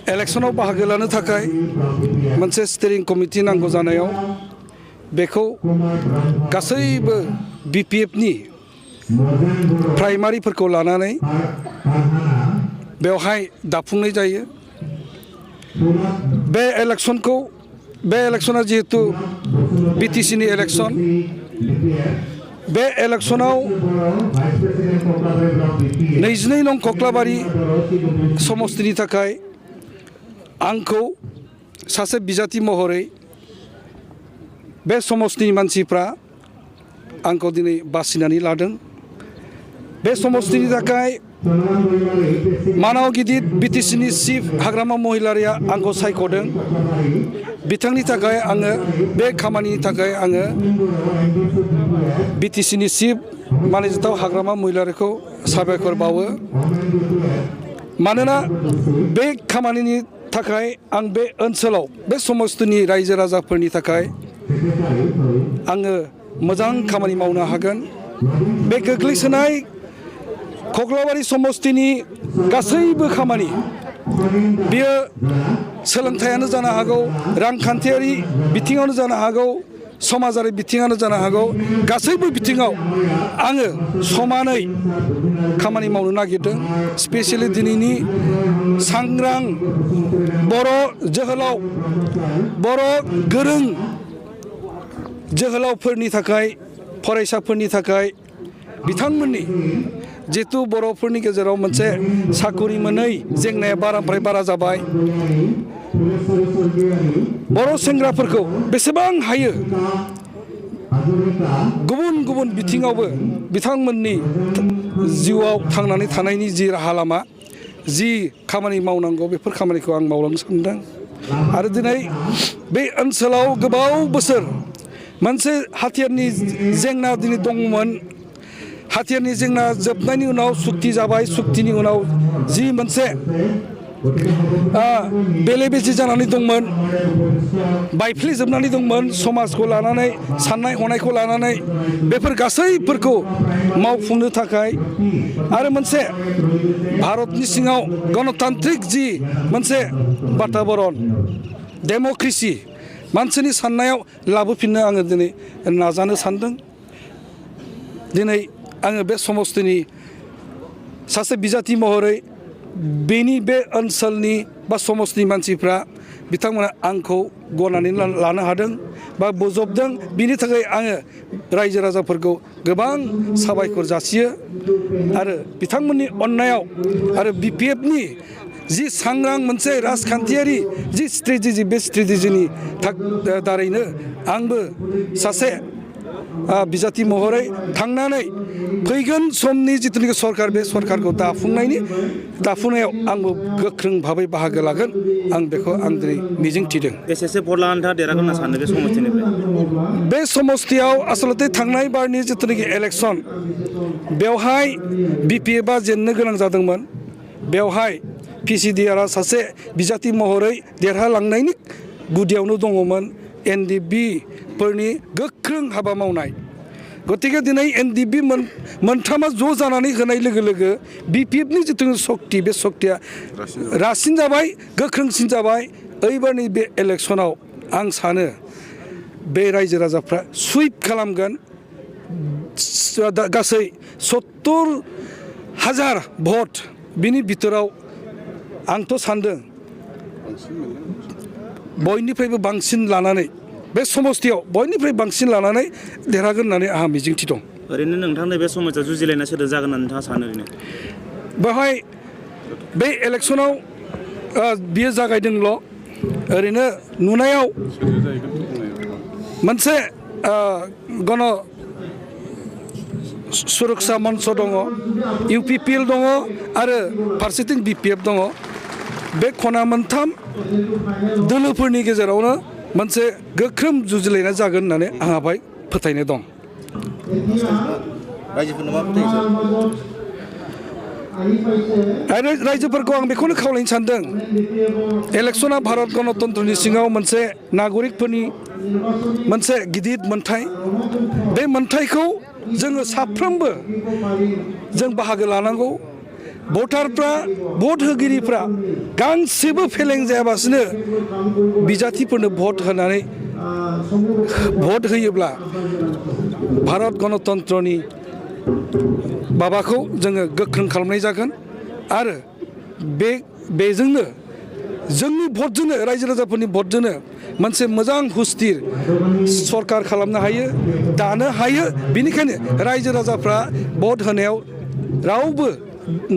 इलेक्शनाव बाहागो लानो थाखाय मोनसे स्टीरिं कमिटि नांगौ जानायाव बेखौ गासैबो बिपिएफनि प्राइमारिफोरखौ लानानै बेवहाय दाफुंनाय जायो। बे इलेक्शना जिहेतु बिटिसिनि इलेक्शन बे इलेक्शनाव 22 नं कक्लाबारि समस्तिनि थाखाय आंखौ सासे बिजाथि महरै बे समस्तिनि मानसिफ्रा आंखौ दिनै बासिनानै लादों। बे समस्तिनि थाखाय मानाव गिदिर बिटिसिनि चिफ हाग्रामा महिलारिया आंखौ सायख'दों। बिथांनि थाखाय आङो बे खामानिनि थाखाय आङो बिटिसिनि चिफ मानिजाथाव हाग्रामा महिलारिखौ साबायखर बावो। मानोना बे खामानिनि थाखाय आं बे ओनसोलाव बे समस्तिनि रायजो राजाफोरनि थाखाय आङो मोजां खामानि मावनो हागोन। बे गोग्लैसोनाय कक्लाबारि समस्तिनि गासैबो खामानि बियो सोलोंथायानो जानो हागौ, रांखान्थियारि बिथिङावनो जानो हागौ, समाजारि बिथिङानो जानो हागौ, गासैबो बिथिङाव आङो समानै खामानि मावनो नागिरदों। स्पेसियेलि दिनैनि सांग्रां बर' जोहोलाव, बर' गोरों जोहोलावफोरनि थाखाय, फरायसाफोरनि थाखाय बिथांमोननि जिहेतु बर'फोरनि गेजेराव मोनसे साकरि मोनै जेंनाया बारानिफ्राय बारा जाबाय। बर' सेंग्राफोरखौ बेसेबां हायो गुबुन गुबुन बिथिङावबो बिथांमोननि जिउआव थांनानै थानायनि जि राहा लामा, जि खामानि मावनांगौ बेफोर खामानिखौ आं मावलांनो सानदों। आरो दिनै बे ओनसोलाव गोबाव बोसोर मोनसे हाथियारनि जेंना दिनै दंमोन। हाथियारनि जेंना जोबनायनि उनाव सुक्ति जाबाय। सुक्तिनि उनाव जि मोनसे बेले बेजे जानानै दंमोन, बायफ्लेजोबनानै दंमोन समाजखौ लानानै, साननाय हनायखौ लानानै, बेफोर गासैफोरखौ मावफुंनो थाखाय आरो मोनसे भारतनि सिङाव गणतान्त्रिक जि मोनसे बाताबरन, डेम'क्रेसि मानसिनि साननायाव लाबोफिननो आङो दिनै नाजानो सानदों। दिनै आङो बे समस्तिनि सासे बिजाथि महरै बेनि बे ओनसोलनि बा समस्तिनि मानसिफ्रा बिथांमोना आंखौ गनायनानै लानो हादों बा बोजबदों। बिनि थाखाय आङो रायजो राजाफोरखौ गोबां साबायखर जासियो। आरो बिथांमोननि अननायाव आरो बिपिएफनि जि सांग्रां मोनसे राजखान्थियारि जि स्ट्रेटेजि, बे स्ट्रेटेजिनि दारैनो आंबो सासे बिजाथि महरै थांनानै फैगोन समनि जिथुनिखि सरकार, बे सरकारखौ दाफुंनायाव आंबो गोख्रों भाबै बाहागो लागोन। आं बेखौ दिनै मिजिं थिदों। बेसेसो भट लानानै नोंथाङा देरहागोन होनना सानो बे समस्तिनिफ्राय? बे समस्तियाव आसलते थांनाय बारनि जिथुनिखि इलेक्शन, बेवहाय बिपिएफआ जेननो गोनां जादोंमोन। बेवहाय पिसिडिआरआ सासे बिजाथि महरै देरहालांनायनि गुदियावनो दङमोन एनडिएफबि फोरनि गोख्रों हाबा मावनाय। गतिके दिनै एनडिएफबि मोनथामा ज' जानानै होनाय लोगो लोगो बिपिएफनि जिथु सक्ति, बे सक्तिया रासिन जाबाय, गोख्रोंसिन जाबाय। ओइबारनि बे इलेक्शनाव आं सानो बे रायजो राजाफ्रा सुइप खालामगोन। गासै 70,000 भट बिनि बिथोराव आंथ' सान्दों बयनिफ्रायबो बांसिन लानानै, बे समस्तियाव बयनिफ्राय बांसिन लानानै देरहागोन होननानै आंहा मिजिंथि दं। ओरैनो नोंथांनि बे समस्या जुजिलायनाय सोदोब जागोन होननानै नोंथाङा सानो? ओरैनो बेवहाय बे इलेक्शनाव बियो जागायदोंल'। ओरैनो नुनायाव मोनसे गण सुरक्षा मन्च दङ, इउपिपिएल दङ आरो फारसेथिं बिपिएफ दङ। बे खना मोनथाम दोलोफोरनि गेजेरावनो मोनसे गोख्रों जुजिलायनाय जागोन होननानै आंहा बाहाय फोथायनाय दं। आरो रायजोफोरखौ आं बेखौनो खावलायनो सानदों, इलेक्शना भारत गणतन्त्रनि सिङाव मोनसे नागरिकफोरनि मोनसे गिदिर मोनथाय। बे मोनथायखौ जोङो साफ्रोमबो जों बाहागो लानांगौ। भटारफ्रा भट होगिरिफ्रा गांसेबो फेलें जायाबासिनो बिजाथिफोरनो भट होनानै भट होयोब्ला भारत गणतन्त्रनि माबाखौ जोङो गोख्रों खालामनाय जागोन आरो बेजोंनो जोंनि भटजोंनो रायजो राजाफोरनि भटजोंनो मोनसे मोजां हुस्थिर सरकार खालामनो हायो दानो हायो बेनिखायनो रायजो राजाफ्रा भट होनायाव रावबो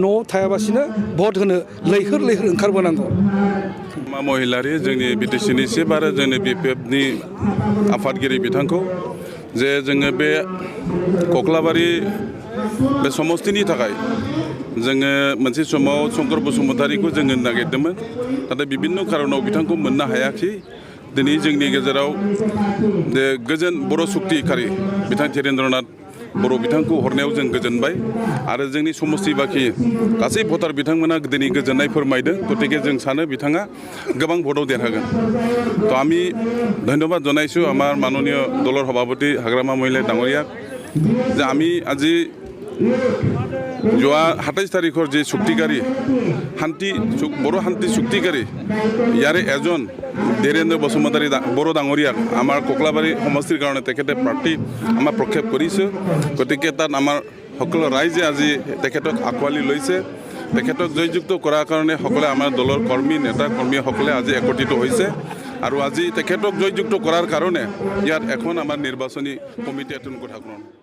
न'आव थायाबासिनो भट होनो लैहोर लैहोर ओंखारबोनांगौ। महिलारि जोंनि बिटिसिनि चिफ आरो जोंनि बिपिएफनि आफादगिरि बिथांखौ जे जोङो बे कक्लाबारि बे समस्तिनि थाखाय जोङो मोनसे समाव शंकर बसुमतारीखौ जोङो नागिरदोंमोन नाथाय बिभिन्न खारनाव बिथांखौ मोननो हायाखै। दिनै जोंनि गेजेराव जे गोजोन बर' सुक्तिकारि बिथां धीरेन्द्रनाथ बर' बिथांखौ हरनायाव जों गोजोनबाय आरो जोंनि समस्ति बाखि गासै भटार बिथांमोना दिनै गोजोननाय फोरमायदों। गतिके जों सानो बिथाङा गोबां भटआव देरहागोन। तो आमी धन्यबाद जनाइছোঁ आमार माननीय दলৰ সভাপতি হাগ্ৰামা মহিলা ডাঙৰীয়াক যে আমি আজি যোৱা ২৭ তাৰিখৰ যি চুক্তিকাৰী বড়ো শান্তি চুক্তিকাৰী ইয়াৰে এজন ধীৰেন্দ্ৰ বসুমতাৰী বড়ো ডাঙৰীয়াক আমাৰ কক্লাবাৰী সমষ্টিৰ কাৰণে তেখেতে প্ৰাৰ্থী আমাৰ প্ৰক্ষেপ কৰিছে। গতিকে তাত আমাৰ সকলো ৰাইজে আজি তেখেতক আঁকোৱালি লৈছে। তেখেতক জয়যুক্ত কৰাৰ কাৰণে সকলে আমাৰ দলৰ কৰ্মী নেতা কৰ্মীসকলে আজি একত্ৰিত হৈছে আৰু আজি তেখেতক জয়যুক্ত কৰাৰ কাৰণে ইয়াত এখন আমাৰ নিৰ্বাচনী কমিটি এখন গঠন কৰা